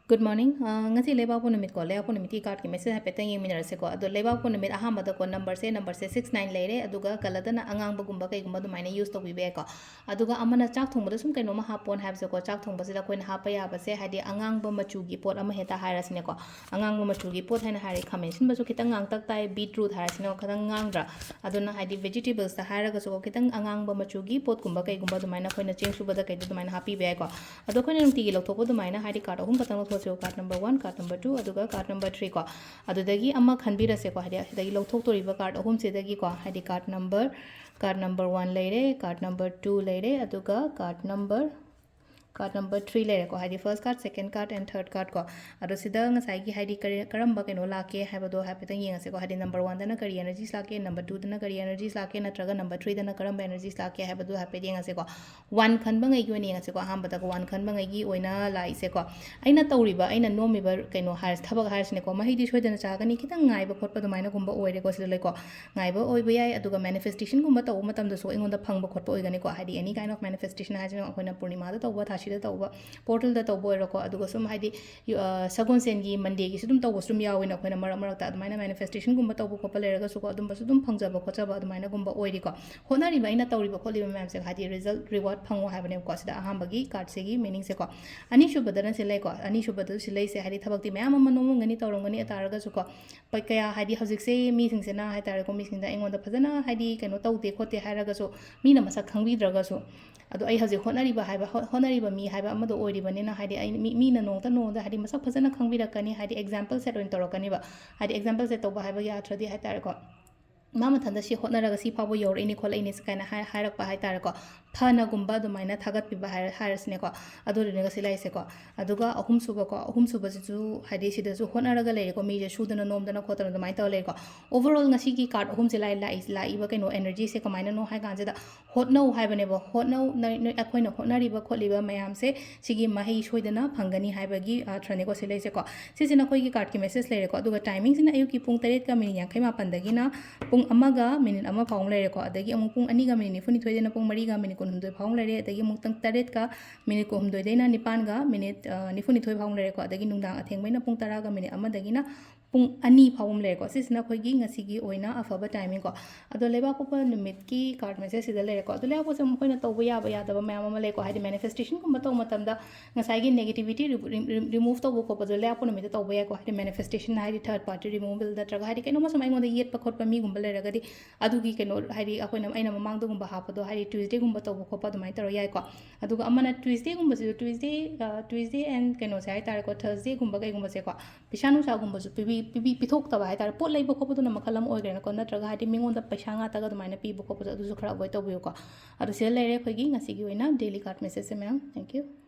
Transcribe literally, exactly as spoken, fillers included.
Good morning. ꯑ, ꯉꯁꯤ ꯂꯩꯕꯥꯛꯄꯣꯛꯄ ꯅꯨꯃꯤꯠꯀꯣ, ꯂꯩꯕꯥꯛꯄꯣꯛꯄ ꯅꯨꯃꯤꯠꯀꯤ cardꯀꯤ message ꯍꯥꯏꯐꯦꯠꯇꯪ ꯌꯦꯡꯃꯤꯟꯅꯔꯁꯦꯀꯣ꯫ ꯑꯗꯣ ꯂꯩꯕꯥꯛꯄꯣꯛꯄ ꯅꯨꯃꯤꯠ ꯑꯍꯥꯟꯕꯗꯀꯣ, numberꯁꯦ, numberꯁꯦ six nine ꯂꯩꯔꯦ, ꯑꯗꯨꯒ colourꯗꯅ ꯑꯉꯥꯡꯕꯒꯨꯝꯕ ꯀꯩꯒꯨꯝꯕ ꯑꯗꯨꯃꯥꯏꯅ use ꯇꯧꯕꯤꯕ ꯌꯥꯏꯀꯣ꯫ ꯑꯗꯨꯒ ꯑꯃꯅ ꯆꯥꯛ ꯊꯣꯡꯕꯗ ꯁꯨꯝ ꯀꯩꯅꯣꯝꯃ ꯍꯥꯞꯄꯣꯅ ꯍꯥꯏꯕꯁꯦꯀꯣ, ꯆꯥꯛ ꯊꯣꯡꯕꯁꯤꯗ ꯑꯩꯈꯣꯏꯅ ꯍꯥꯞꯄ ꯌꯥꯕꯁꯦ, ꯍꯥꯏꯗꯤ ꯑꯉꯥꯡꯕ ꯃꯆꯨꯒꯤ ꯄꯣꯠ ꯑꯃ ꯍꯦꯛꯇ ꯍꯥꯏꯔꯁꯤꯅꯦꯀꯣ꯫ ꯑꯉꯥꯡꯕ ꯃꯆꯨꯒꯤ ꯄꯣꯠ ꯍꯥꯏꯅ ꯍꯥꯏꯔꯦ, ꯈꯥꯃꯦꯟ ꯑꯁꯤꯟꯕꯁꯨ ꯈꯤꯇꯪ ꯉꯥꯡꯇꯛ ꯇꯥꯏ, beetroot ꯍꯥꯏꯔꯁꯤꯅꯦꯀꯣ, ꯈꯤꯇꯪ ꯉꯥꯡꯗ꯭ꯔꯥ? ꯑꯗꯨꯅ ꯍꯥꯏꯗꯤ vegetablesꯇ ꯍꯥꯏꯔꯒꯁꯨꯀꯣ, ꯈꯤꯇꯪ ꯑꯉꯥꯡꯕ ꯃꯆꯨꯒꯤ ꯄꯣꯠꯀꯨꯝꯕ ꯀꯩꯒꯨꯝꯕ ꯑꯗꯨꯃꯥꯏꯅ ꯑꯩꯈꯣꯏꯅ ꯆꯦꯡ ꯁꯨꯕꯗ ꯀꯩꯗ ꯑꯗꯨꯃꯥꯏꯅ ꯍꯥꯞꯄꯤꯕ ꯌꯥꯏꯀꯣ꯫ ꯑꯗꯣ ꯑꯩꯈꯣꯏꯅ ꯅꯨꯡꯇꯤꯒꯤ ꯂꯧꯊꯣꯛꯄ ꯑꯗꯨꯃꯥꯏꯅ ꯍꯥꯏꯗꯤ card ꯑꯍꯨꯝ ꯈꯛꯇꯪ ꯂꯧꯊꯣꯛꯁꯦꯕ, card number one, card number two, ꯑꯗꯨꯒ card number three ꯀꯣ꯫ ꯑꯗꯨꯗꯒꯤ ꯑꯃ ꯈꯟꯕꯤꯔꯁꯦꯀꯣ, ꯍꯥꯏꯗꯤ ꯑꯁꯤꯗꯒꯤ ꯂꯧꯊꯣꯛꯇꯣꯔꯤꯕ card ꯑꯍꯨꯝꯁꯤꯗꯒꯤꯀꯣ, ꯍꯥꯏꯗꯤ card number, card number one ꯂꯩꯔꯦ, card number two ꯂꯩꯔꯦ, ꯑꯗꯨꯒ card number, card number three ꯂꯩꯔꯦꯀꯣ, ꯍꯥꯏꯗꯤ first card, second card and third card ꯀꯣ꯫ ꯑꯗꯣ ꯁꯤꯗ ꯉꯁꯥꯏꯒꯤ ꯍꯥꯏꯗꯤ ꯀꯔꯤ, ꯀꯔꯝꯕ ꯀꯩꯅꯣ ꯂꯥꯛꯀꯦ ꯍꯥꯏꯕꯗꯣ ꯍꯥꯏꯐꯦꯠꯇꯪ ꯌꯦꯡꯉꯁꯦꯀꯣ, ꯍꯥꯏꯗꯤ number oneꯗꯅ ꯀꯔꯤ energies ꯂꯥꯛꯀꯦ, number twoꯗꯅ ꯀꯔꯤ energies ꯂꯥꯛꯀꯦ, ꯅꯠꯇ꯭ꯔꯒ number threeꯗꯅ ꯀꯔꯝꯕ energies ꯂꯥꯛꯀꯦ ꯍꯥꯏꯕꯗꯣ ꯍꯥꯏꯐꯦꯠ ꯌꯦꯡꯉꯁꯦꯀꯣ꯫ One ꯈꯟꯕꯉꯩꯒꯤ ꯑꯣꯏꯅ ꯌꯦꯡꯉꯁꯦꯀꯣ꯫ ꯑꯍꯥꯟꯕꯗ one ꯈꯟꯕꯉꯩꯒꯤ ꯑꯣꯏꯅ ꯂꯥꯛꯏꯁꯦꯀꯣ, ꯑꯩꯅ ꯇꯧꯔꯤꯕ, ꯑꯩꯅ ꯅꯣꯝꯃꯤꯕ ꯀꯩꯅꯣ ꯍꯥꯏꯔꯁꯤ, ꯊꯕꯛ ꯍꯥꯏꯔꯁꯤꯅꯦꯀꯣ, ꯃꯍꯩꯗꯤ ꯁꯣꯏꯗꯅ ꯆꯥꯒꯅꯤ, ꯈꯤꯇꯪ ꯉꯥꯏꯕ ꯈꯣꯠꯄ ꯑꯗꯨꯃꯥꯏꯅꯒꯨꯝꯕ ꯑꯣꯏꯔꯦꯀꯣ꯫ ꯁꯤꯗ ꯂꯩꯀꯣ, ꯉꯥꯏꯕ ꯑꯣꯏꯕ ꯌꯥꯏ, ꯑꯗꯨꯒ manifestationꯒꯨꯝꯕ ꯇꯧꯕ ꯃꯇꯝꯗꯁꯨ ꯑꯩꯉꯣꯟꯗ ꯐꯪꯕ ꯈꯣꯠꯄ ꯑꯣꯏꯒꯅꯤꯀꯣ, ꯍꯥꯏꯗꯤ any kind of manifestation ꯍꯥꯏꯁꯤꯅ ꯑꯩꯈꯣꯏꯅ ꯄꯨꯔꯅꯤꯃꯥꯗ ꯇꯧꯕ, ꯊꯥꯁꯤꯗ ꯇꯧꯕ, portalꯗ ꯇꯧꯕ ꯑꯣꯏꯔꯣꯀꯣ, ꯑꯗꯨꯒ ꯁꯨꯝ ꯍꯥꯏꯗꯤ ꯌꯨ-, ꯑ, ꯁꯒꯣꯜꯁꯦꯟꯒꯤ Mondayꯒꯤꯁꯨ ꯑꯗꯨꯝ ꯇꯧꯕꯁꯨ ꯑꯗꯨꯝ ꯌꯥꯎꯋꯤꯅ ꯑꯩꯈꯣꯏꯅ ꯃꯔꯛ ꯃꯔꯛꯇ꯫ ꯑꯗꯨꯃꯥꯏꯅ manifestationꯒꯨꯝꯕ ꯇꯧꯕ ꯈꯣꯠꯄ ꯂꯩꯔꯒꯁꯨꯀꯣ, ꯑꯗꯨꯝꯕꯁꯨ ꯑꯗꯨꯝ ꯐꯪꯖꯕ ꯈꯣꯠꯆꯕ ꯑꯗꯨꯃꯥꯏꯅꯒꯨꯝꯕ ꯑꯣꯏꯔꯤꯀꯣ꯫ ꯍꯣꯠꯅꯔꯤꯕ, ꯑꯩꯅ ꯇꯧꯔꯤꯕ ꯈꯣꯠꯂꯤꯕ ꯃꯌꯥꯝꯁꯦ ꯍꯥꯏꯗꯤ result, reward ꯐꯪꯉꯣ ꯍꯥꯏꯕꯅꯦꯕꯀꯣ꯫ ꯁꯤꯗ ꯑꯍꯥꯟꯕꯒꯤ cardꯁꯤꯒꯤ meaningꯁꯦꯀꯣ꯫ ꯑꯅꯤꯁꯨꯕꯗꯅ ꯁꯤ ꯂꯩꯀꯣ, ꯑꯅꯤꯁꯨꯕꯗ ꯁꯤ ꯂꯩꯁꯦ ꯍꯥꯏꯗꯤ ꯊꯕꯛꯇꯤ ꯃꯌꯥꯝ ꯑꯃ ꯅꯣꯝꯃꯝꯒꯅꯤ, ꯇꯧꯔꯝꯒꯅꯤ, ꯇꯥꯔꯒꯁꯨꯀꯣ, ꯄ-, ꯀꯌꯥ ꯍꯥꯏꯗꯤ ꯍꯧꯖꯤꯛꯁꯦ ꯃꯤꯁꯤꯡꯁꯤꯅ ꯍꯥꯏꯇꯥꯔꯦꯀꯣ, ꯃꯤꯁꯤꯡꯗ ꯑꯩꯉꯣꯟꯗ ꯐꯖꯅ ꯍꯥꯏꯗꯤ ꯀꯩꯅꯣ ꯇꯧꯗꯦ ꯈꯣꯠꯇꯦ ꯍꯥꯏꯔꯒꯁꯨ, ꯃꯤꯅ ꯃꯁꯛ ꯈꯪꯕꯤꯗ꯭ꯔꯒꯁꯨ, ꯑꯗꯣ ꯑꯩ ꯍꯧꯖꯤꯛ ꯍꯣꯠꯅꯔꯤꯕ ꯍꯥꯏꯕ, ꯍꯣ-, ꯍꯣꯠꯅꯔꯤꯕ ꯃꯤ ꯍꯥꯏꯕ ꯑꯃꯗꯣ ꯑꯣꯏꯔꯤꯕꯅꯤꯅ, ꯍꯥꯏꯗꯤ ꯑꯩ ꯃꯤ, ꯃꯤꯅ ꯅꯣꯡꯃꯇ ꯅꯣꯡꯃꯗ ꯍꯥꯏꯗꯤ ꯃꯁꯛ ꯐꯖꯅ ꯈꯪꯕꯤꯔꯛꯀꯅꯤ, ꯍꯥꯏꯗꯤ example set ꯑꯣꯏꯅ ꯇꯧꯔꯛꯀꯅꯤꯕ꯫ ꯍꯥꯏꯗꯤ example set ꯇꯧꯕ ꯍꯥꯏꯕꯒꯤ ꯑꯥꯔꯊꯗꯤ ꯍꯥꯏꯇꯥꯔꯦꯀꯣ, ꯃꯥ ꯃꯊꯟꯇ ꯁꯤ ꯍꯣꯠꯅꯔꯒ ꯁꯤ ꯐꯥꯎꯕ ꯌꯧꯔꯛꯏꯅꯤ ꯈꯣꯠꯂꯛꯏꯅꯤ ꯁꯤ ꯀꯥꯏꯅ ꯍꯥꯏ-, ꯍꯥꯏꯔꯛꯄ ꯍꯥꯏꯇꯥꯔꯦꯀꯣ, ꯐꯅꯒꯨꯝꯕ ꯑꯗꯨꯃꯥꯏꯅ ꯊꯥꯒꯠꯄꯤꯕ ꯍꯥꯏꯔ-, ꯍꯥꯏꯔꯁꯤꯅꯦꯀꯣ꯫ ꯑꯗꯨꯗꯨꯅꯒ ꯁꯤ ꯂꯩꯁꯦꯀꯣ꯫ ꯑꯗꯨꯒ ꯑꯍꯨꯝꯁꯨꯕꯀꯣ, ꯑꯍꯨꯝꯁꯨꯕꯁꯤꯁꯨ ꯍꯥꯏꯗꯤ ꯁꯤꯗꯁꯨ ꯍꯣꯠꯅꯔꯒ ꯂꯩꯔꯦꯀꯣ, ꯃꯤꯁꯦ ꯁꯨꯗꯅ ꯅꯣꯝꯗꯅ ꯈꯣꯠꯇꯅ ꯑꯗꯨꯃꯥꯏꯅ ꯇꯧꯔ ꯂꯩꯔꯦꯀꯣ꯫ Overall ꯉꯁꯤꯒꯤ card ꯑꯍꯨꯝꯁꯦ ꯂꯥꯛꯏ-, ꯂꯥꯛꯏ-, ꯂꯥꯛꯏꯕ ꯀꯩꯅꯣ energyꯁꯦ ꯀꯃꯥꯏꯅꯅꯣ ꯍꯥꯏ ꯀꯥꯟꯁꯤꯗ, ꯍꯣꯠꯅꯧ ꯍꯥꯏꯕꯅꯦꯕ꯫ ꯍꯣꯠꯅꯧ, ꯅꯣꯏ, ꯅꯣꯏ, ꯑꯩꯈꯣꯏꯅ ꯍꯣꯠꯅꯔꯤꯕ ꯈꯣꯠꯂꯤꯕ ꯃꯌꯥꯝꯁꯦ ꯁꯤꯒꯤ ꯃꯍꯩ ꯁꯣꯏꯗꯅ ꯐꯪꯒꯅꯤ ꯍꯥꯏꯕꯒꯤ ꯑꯥꯔꯊꯅꯦꯀꯣ ꯁꯤ ꯂꯩꯁꯦꯀꯣ꯫ ꯁꯤꯁꯤꯅ ꯑꯩꯈꯣꯏꯒꯤ cardꯀꯤ message ꯂꯩꯔꯦꯀꯣ꯫ ꯑꯗꯨꯒ timingꯁꯤꯅ ꯑꯌꯨꯛꯀꯤ ꯄꯨꯡ ꯇꯔꯦꯠꯀ ꯃꯤꯅꯤꯠ ꯌꯥꯡꯈꯩ ꯃꯥꯄꯟꯗꯒꯤꯅ ꯄꯨꯡ ꯄꯨꯡ ꯑꯃꯒ ꯃꯤꯅꯤꯠ ꯑꯃ ꯐꯥꯎ ꯑꯃ ꯂꯩꯔꯦꯀꯣ꯫ ꯑꯗꯒꯤ ꯑꯃꯨꯛ ꯄꯨꯡ ꯑꯅꯤꯒ ꯃꯤꯅꯤꯠ ꯅꯤꯐꯨꯅꯤꯊꯣꯏꯗꯩꯅ ꯄꯨꯡ ꯃꯔꯤꯒ ꯃꯤꯅꯤꯠ ꯀꯨꯟꯍꯨꯝꯗꯣꯏ ꯐꯥꯎ ꯑꯃ ꯂꯩꯔꯦ꯫ ꯑꯗꯒꯤ ꯑꯃꯨꯛ ꯇꯪ ꯇꯔꯦꯠꯀ ꯃꯤꯅꯤꯠ ꯀꯨꯟꯍꯨꯝꯗꯣꯏꯗꯩꯅ ꯅꯤꯄꯥꯟꯒ ꯃꯤꯅꯤꯠ, ꯑ, ꯅꯤꯐꯨꯅꯤꯊꯣꯏ ꯐꯥꯎ ꯑꯃ ꯂꯩꯔꯦꯀꯣ꯫ ꯑꯗꯒꯤ ꯅꯨꯡꯗꯥꯡ ꯑꯊꯦꯡꯕꯩꯅ ꯄꯨꯡ ꯇꯔꯥꯒ ꯃꯤꯅꯤꯠ ꯑꯃꯗꯒꯤꯅ ꯄꯨꯡ ꯑꯅꯤ ꯐꯥꯎ ꯑꯃ ꯂꯩꯔꯦꯀꯣ꯫ ꯁꯤꯁꯤꯅ ꯑꯩꯈꯣꯏꯒꯤ ꯉꯁꯤꯒꯤ ꯑꯣꯏꯅ ꯑꯐꯕ timing ꯀꯣ꯫ ꯑꯗꯣ ꯂꯩꯕꯥꯛꯄꯣꯛꯄ ꯅꯨꯃꯤꯠꯀꯤ card message ꯁꯤꯗ ꯂꯩꯔꯦꯀꯣ꯫ ꯑꯗꯣ ꯂꯩꯕꯥꯛꯄꯣꯛꯄꯁꯦ ꯑꯩꯈꯣꯏꯅ ꯇꯧꯕ ꯌꯥꯕ ꯌꯥꯗꯕ ꯃꯌꯥꯝ ꯑꯃ ꯂꯩꯀꯣ꯫ ꯍꯥꯏꯗꯤ manifestation ꯒꯨꯝꯕ ꯇꯧꯕ ꯃꯇꯝꯗ ꯉꯁꯥꯏꯒꯤ negativity ꯔꯤ-, ꯔꯤ-, remove ꯇꯧꯕ ꯈꯣꯠꯄꯗꯣ ꯂꯩꯕꯥꯛꯄꯣꯛꯄ ꯅꯨꯃꯤꯠꯇ ꯇꯧꯕ ꯌꯥꯏꯀꯣ꯫ ꯍꯥꯏꯗꯤ manifestation ꯍꯥꯏꯗꯤ third party removal ꯅꯠꯇ꯭ꯔꯒ ꯍꯥꯏꯗꯤ ꯀꯩꯅꯣꯝꯃ ꯁꯨꯝ ꯑꯩꯉꯣꯟꯗ ꯌꯦꯠꯄ ꯈꯣꯠꯄ ꯃꯤꯒꯨꯝꯕ ꯂꯩꯔꯒꯗꯤ ꯑꯗꯨꯒꯤ ꯀꯩꯅꯣ ꯍꯥꯏꯗꯤ ꯑꯩꯈꯣꯏꯅ, ꯑꯩꯅ ꯃꯃꯥꯡꯗꯒꯨꯝꯕ ꯍꯥꯞꯄꯗꯣ ꯍꯥꯏꯗꯤ Tuesday ꯒꯨꯝꯕ ꯇꯧꯕ ꯈꯣꯠꯄ ꯑꯗꯨꯃꯥꯏꯅ ꯇꯧꯔ ꯌꯥꯏꯀꯣ꯫ ꯑꯗꯨꯒ ꯑꯃꯅ Tuesday ꯒꯨꯝꯕꯁꯤꯁꯨ Tuesday, ꯑ, Tuesday and ꯀꯩꯅꯣꯁꯦ ꯍꯥꯏꯇꯥꯔꯦꯀꯣ, Thursday ꯒꯨꯝꯕ ꯀꯩꯒꯨꯝꯕꯁꯦꯀꯣ, ꯄꯩꯁꯥ ꯅꯨꯡꯁꯥꯒꯨꯝꯕꯁꯨ ꯄꯤꯕꯤ-, ꯄꯤꯕꯤ-, ꯄꯤꯊꯣꯛꯇꯕ ꯍꯥꯏꯇꯥꯔꯦ꯫ ꯄꯣꯠ ꯂꯩꯕ ꯈꯣꯠꯄꯗꯨꯅ ꯃꯈꯜ ꯑꯃ ꯑꯣꯏꯈ꯭ꯔꯦꯅꯀꯣ, ꯅꯠꯇ꯭ꯔꯒ ꯍꯥꯏꯗꯤ ꯃꯤꯉꯣꯟꯗ ꯄꯩꯁꯥ ꯉꯥꯛꯇꯒ ꯑꯗꯨꯃꯥꯏꯅ ꯄꯤꯕ ꯈꯣꯠꯄꯁꯨ ꯑꯗꯨꯁꯨ ꯈꯔ avoid ꯇꯧꯕꯤꯌꯨꯀꯣ꯫ ꯑꯗꯣ ꯁꯤꯗ ꯂꯩꯔꯦ ꯑꯩꯈꯣꯏꯒꯤ ꯉꯁꯤꯒꯤ ꯑꯣꯏꯅ daily card message ꯁꯦ ꯃꯌꯥꯝ꯫ Thank you꯫